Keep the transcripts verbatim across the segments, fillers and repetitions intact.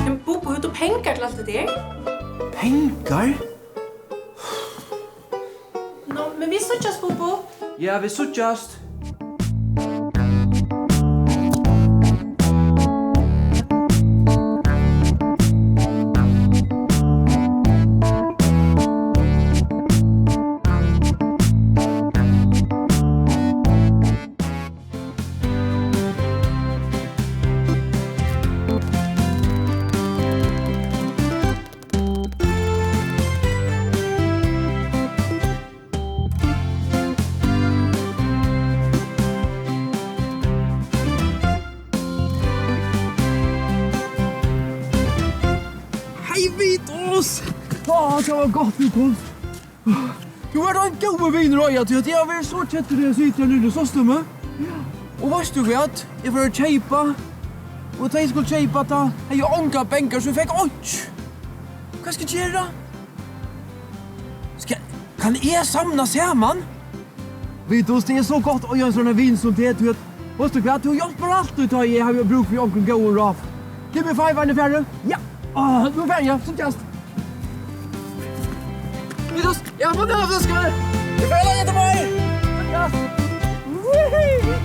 Men Bubu, hevur tú pengar til alt hetta her? Pengar? Nú, men vit síggjast, Bubu. Ja, vit síggjast. Hey, Vitus! Á, tað var gott, tú komst. Tú ert ein góður vinur, Oya, tí at eg havi verið so keddur, tí eg siti her niðri, sást tú meg? Og veitst tú hvat? Eg fór at keypa, og tá eg skuldi keypa, tá hevði eg ongar pengar, so eg fekk einki. Hvat skal eg gera? Skal, kann eg savna saman? Vitus, tað er so gott at eiga ein sovorðnan vin sum teg, tí at, veitst tú hvat, tú hjálpir altíð, tá eg havi brúk fyri onkrum góðum ráð. Giv meg five, er eg farin? Ja. Á, nú fari eg, síggjast. Vitus, eg havi funnið eina fløsku. Eg fari at leita eftir meir. Síggjast. Woohoo!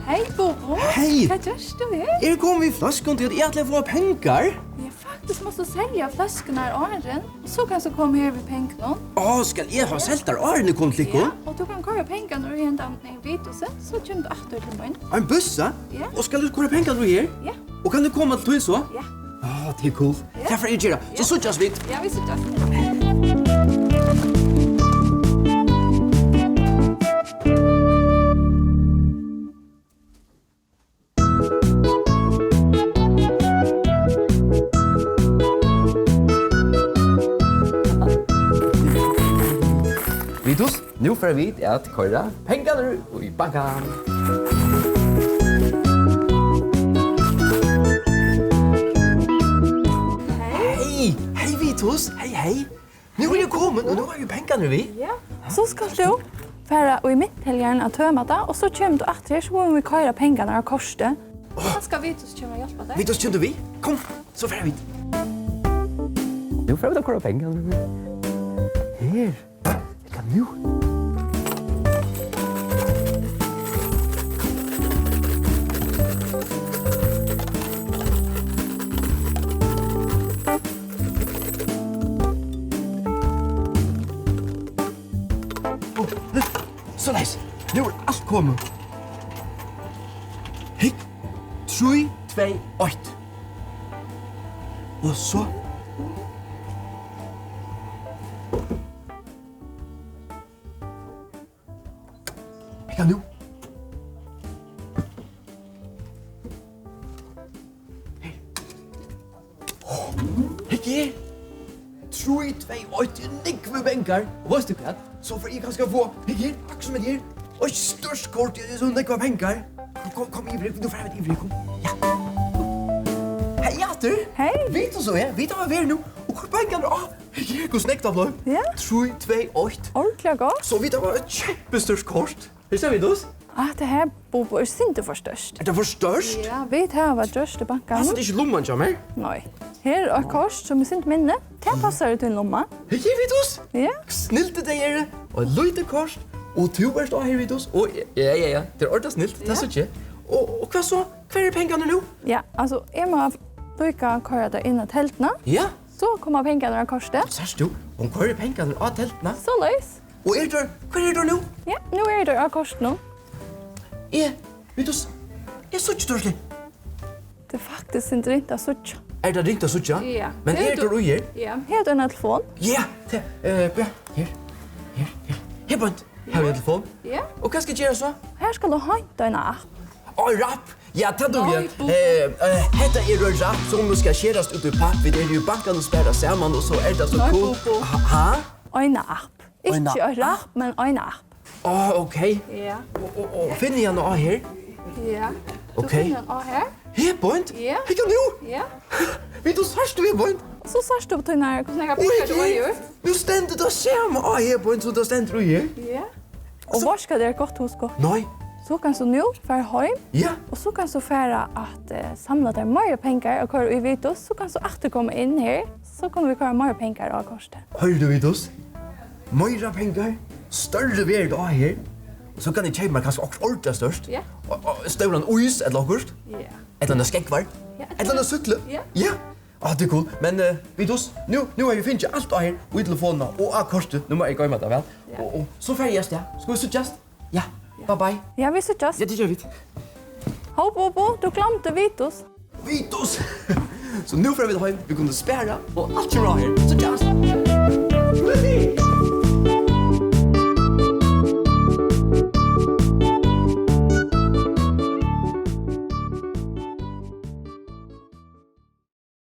Hey, Bubu. Hey. Hvat gert tú her? Eg eri komin við fløskum, tí at eg ætli at fáa pengar. Ja, faktiskt mást tú selja fløskurnar áðrenn, og so kanst tú koma her við pengunum. Á, skal eg hava selt tær áðrenn eg kom til tykkum? Ja, og tú kanst koyra pengarnar í hendan, eh, Vitusin, so kemur tú aftur til mín. Ein bussa? Ja. Og skal tú koyra pengarnar í her? Ja. Og kann eg koma til tín so? Ja. Á, tað er cool. Ja. Tað fari eg at gera. So síggjast vit. Ja, vit síggjast. Vitus, nú fara vit at koyra pengarnar í bankan. Hey, hey, Vitus, hey, hey. Nú eri eg komin, og nú havi eg pengarnar við. Ja. So skalt tú fara í myntteljaran at tøma tað, og so kemur tú aftur her, so mugu vit koyra pengarnar á kortið. Kanska Vitus kemur at hjálpa tær. Vitus, kemur tú við? Kom, so fara vit. Nú fara vit at koyra pengarnar við. Her. Hygg nú. Ó, soleiðis. Nú er alt komið. Hygg. Trý, tvey, eitt. Og so. Hygg nú. Her. Hygg her. Trý, tvey, eitt, tað eru nógvir pengar. Og veitst tú hvat? So fari eg kanska at fáa, hygg her, akkurát sum hetta her. Eitt stórt kort, tað eru so nógvir pengar. Kom, kom, kom yvir, nú fara vit yvir, kom. Ja. Hey, aftur. Hey. Vit og so, ja, vit hava verið nú. Og hvør pengar, á, hygg her, hvussu nógv tað bleiv. Ja. Trý, tvey, eitt. Ordiliga gott. So vit hava eitt kjempestórt kort. Her sita vit, Vitus. Hatta her, Bobo, er sindur for stórt. Er tað for stórt? Ja, vit hava gjørt í bankanum. Passar tað ikki í lumman hjá mær? Nei. Her er eitt kort sum er sindur minni. Tað passar í tín lumma. Hey, Vitus! Ja. Snildi tey eru. Og eitt lítið kort. Og tú ert á her, Vitus. Og ja, ja, ja. Tað er ordiliga snilt. Tað Ja. síggi eg. Og, og hvat so? Hvar eru pengarnir nú? Ja, altso, eg má líka koyra tað inn á telduna. Ja. So koma pengarnir á kortið. Sært tú? Hon koyrir pengarnir á telduna. Soleiðis. Og eru teir, hvar eru teir nú? Ja, nú eru teir á kortinum. Eg, Vitus, eg síggi teir slett. Tað er faktiskt sindur ringt at síggja. Er tað ringt at síggja? Ja. Men Hevur eru tú teir í her? Ja. Hevur tú eina telefon? Ja, te, eh, bíða, her, her, her. Her, beint. Havi eg telefon? Ja. Og hvat skal eg gera so? Her skal tú heinta eina app. Á, rapp? Ja, tað dugi Nei, eg. Bubba. Eh, eh, hetta er ein rapp, sum nú skal skerast út í papp. Vit eru í bankanum og spara saman, og so er tað so Nei, cool. Bubba. Ha, ha? Eina app. Eina Ikki ein rapp, men eina app. Á, ok. Ja. Og, og, og finni eg hana á her? Ja. Ok. Tú finnur hana á her? Her, beint? Ja. Hygg nú! Ja. Vitus, sært tú her, beint? So sært tú á tínar, hvussu nógvar Oj, pengar tú ok. eigur. Nú stendur tað sama á her, beint, sum tað stendur í her. Ja. Og veitst hvat er eitt gott hugskot? Nei. So kanst tú nú fara heim, Ja. og so kanst tú fara at, eh, samla tær meira pengar og koyra í Vitus, so kanst tú aftur koma inn her, so kunnu vit koyra meira pengar á kortið. Hoyrir tú, Vitus? Meira pengar, størri verð á her. Og so kann eg keypa mær kanska okkurt ordiliga stórt. Ja. Og, og stóran ís ella okkurt. Ja. Ella eina skógvar. Ja, Ella eina súkklu. Ja. Ja. Á, tað er cool. Men, eh, Vitus, nú, nú havi eg fingið alt á her, og í telefonina og á kortið. Nú má eg goyma tað væl. Ja. Og, og so fari eg avstað. Skulu vit síggjast? Ja. Ja. Bye bye. Ja, vit síggjast. Ja, tað gera vit. Hó, Bobo, tú gloymdi Vitus. Vitus! So nú fara vit heim, vit kunnu spara, og alt kemur á her. Síggjast!